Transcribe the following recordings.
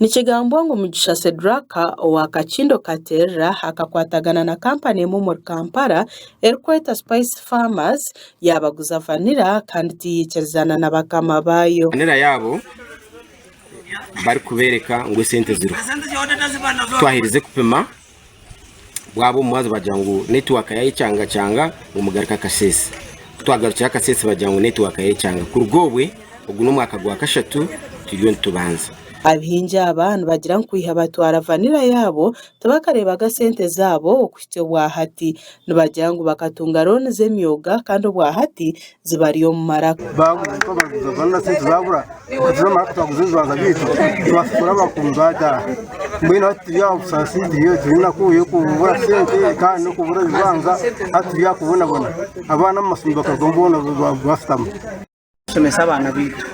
Nikigambwa ngu Mugisha Sedraka owa Kakindo Katerera akakwatagana na kampani emwe omuri Kampala erikwetwa Spice Farmers yaabaguza vanilla kandi tiyaikirizana na bakama baayo. Vanilla yaabo barikubeereka ngu esente ziriho. Twaherize kupima bwaba omu mwazi bagira ngu netiwaaka yayekyanga ngu mugaruke akasheeshe. Ku twagarukire akasheeshe bagira ngu netiwaaka yayekyanga. Kuruga obwe ogu n'omwaka gwa kashatu turiyo nitubanza. Abahingi aba nibagira ngu kwiha batwara vanilla yaabo tibakareebaga sente zaabo okuhitsya obwa hati. Nibagira ngu bakatunga looni z'emyoga kandi obwa hati zibari omu maraka. Twabaguza vanilla sente zabura tukaguza amaraka twaguza ebibanja byaitu twasasura abakungu bataaha mbwenu hati turi aha busaasi turi enaku y'okubura sente kandi n'okubura ebibanja hati turi aha kubonabona abaana omu masomero bakarugamu boona bashutama. Kushomesa abaana baitu.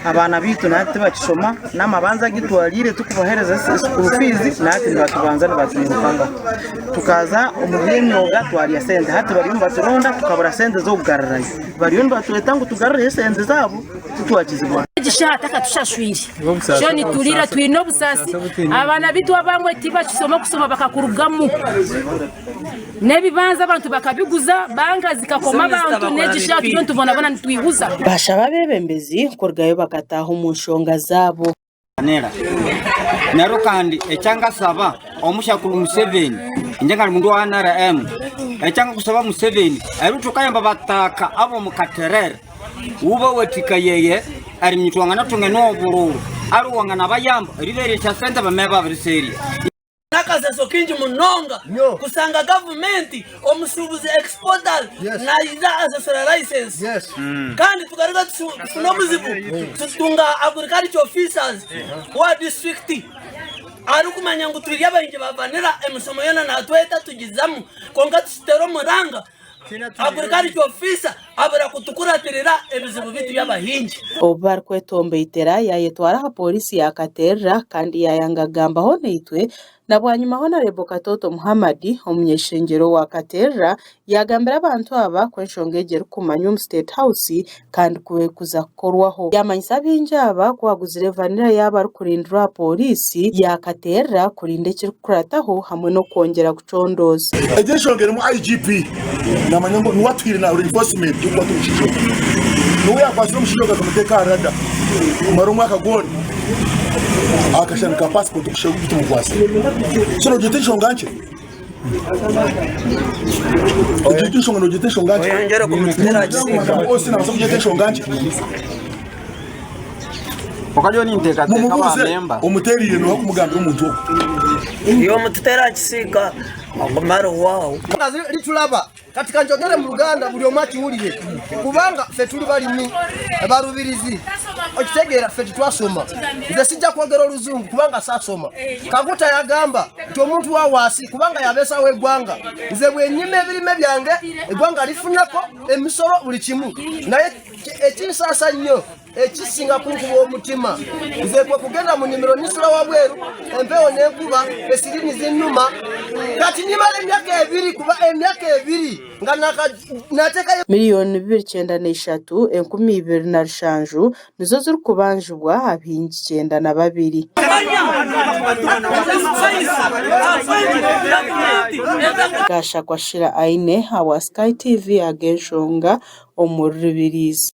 Abaana baitu nahati tibakishoma n'amabanja agu twariire turikubaheereza school fees nahati nibatubanza nibatwirukangaho. Tukaza omu by'emyoga twarya sente hati bariyo nibaturonda tukabura sente z'okugarurayo. Bariyo nibatweta ngu tugarureyo esente zaabo titwakizibona. Egi shaaha takatushashwire. Sho niturira twine obusaasi. Abaana baitu abamwe tibakisoma okusoma bakakurugamu. N'ebibanza abantu bakabiguza, banka zikakoma abantu n'egi shaaha turiyo nitubonabona nitwihuza. Baashaba abeebembezi kurugayo bakataaha omu nshonga zaabo. Neryo kandi ekyangasaba omushakuru Museveni inje nkari mundu wa NRM ekyangakusaba Museveni ebi thukayamba bataka abomu Katerere wuba wathikayeye eriminya uthi wanganathunga enobururu aliwe wanganabayamba eriberesya sente bameye babiriserya. N'akasaso kaingi munonga kushanga gavumenti omushuubuzi, exporter, naija ashashura license kandi tugaruka tufuna obuzibu tutunga agriculture officers wa district arikumanya ngu turi abahingi ba vanilla emishomo yoona natweta tugizamu kwonka tukiteera omuranga Agriculture officer abura kutukuratirira ebizibu bitu by'abahingi. Obu barikwetomboitera yaayetwara aha pooriisi ya Katerera kandi yaayanga kugambaho naitwe na bwanyima Honarebo Katooto Muhammad omuny'eishengyero wa Katerera yaagambira abantu aba ku enshonga egi erikumanywa omu State House kandi ku erikuza kukorwaho. Yaamanyisa abaingi aba ku aguzire vanilla yaaba arikurindirwa aha pooriisi ya Katerera kurinda ekirikukurataho hamwe n'okwongyera kucondooza. Egi enshonga erimu IGP namanya ngu niwe atwire na reinforcement y'okukwata omushaija ogu. Niwe yakwasire omushaija ogu akamuteeka aha radar kumara omwaka gwona aha kashani ka passport kushusha ogu tumukwasire. So nogyeta enshonga nkye? Ogyeta enshonga nogyeta enshonga nkye? Oyongyere kumutera aha kisiika. OC nabaasa kugyeta enshonga nkye? Kwonka nyowe ninteekateeka Mumubuuze bamemba. omuteeriire nooha kumugambira omuntu ogwo. Iwe omututera aha kisiika agume ari waawe. Litulaba kati kanjogere mu Luganda buli omu akiwulire kubanga ffe tuli balimi balubirizi okitegeera ffe titwasoma nze sijja kwogera oluzungu kubanga sasoma Kaguta yagamba nti omuntu wa wansi kubanga yabeesawo eggwanga nze bwenyima ebirime byange eggwanga lifunako emisolo buli kimu naye ekinsaasa nnyo Ekisinga kunkuba omutima nze kwe kugenda mu nimiro nisula wabweru empewo nenkuba esirimu zinnuma kati nimala emyaka ebiri kuba emyaka ebiri nga natekayo. Miriyoni 293, 2007 nizo zirikubanjibwa abahingi 92. Gashakwa Shira Aine ahabwa Sky TV ag'enshonga omuri Rubirizi.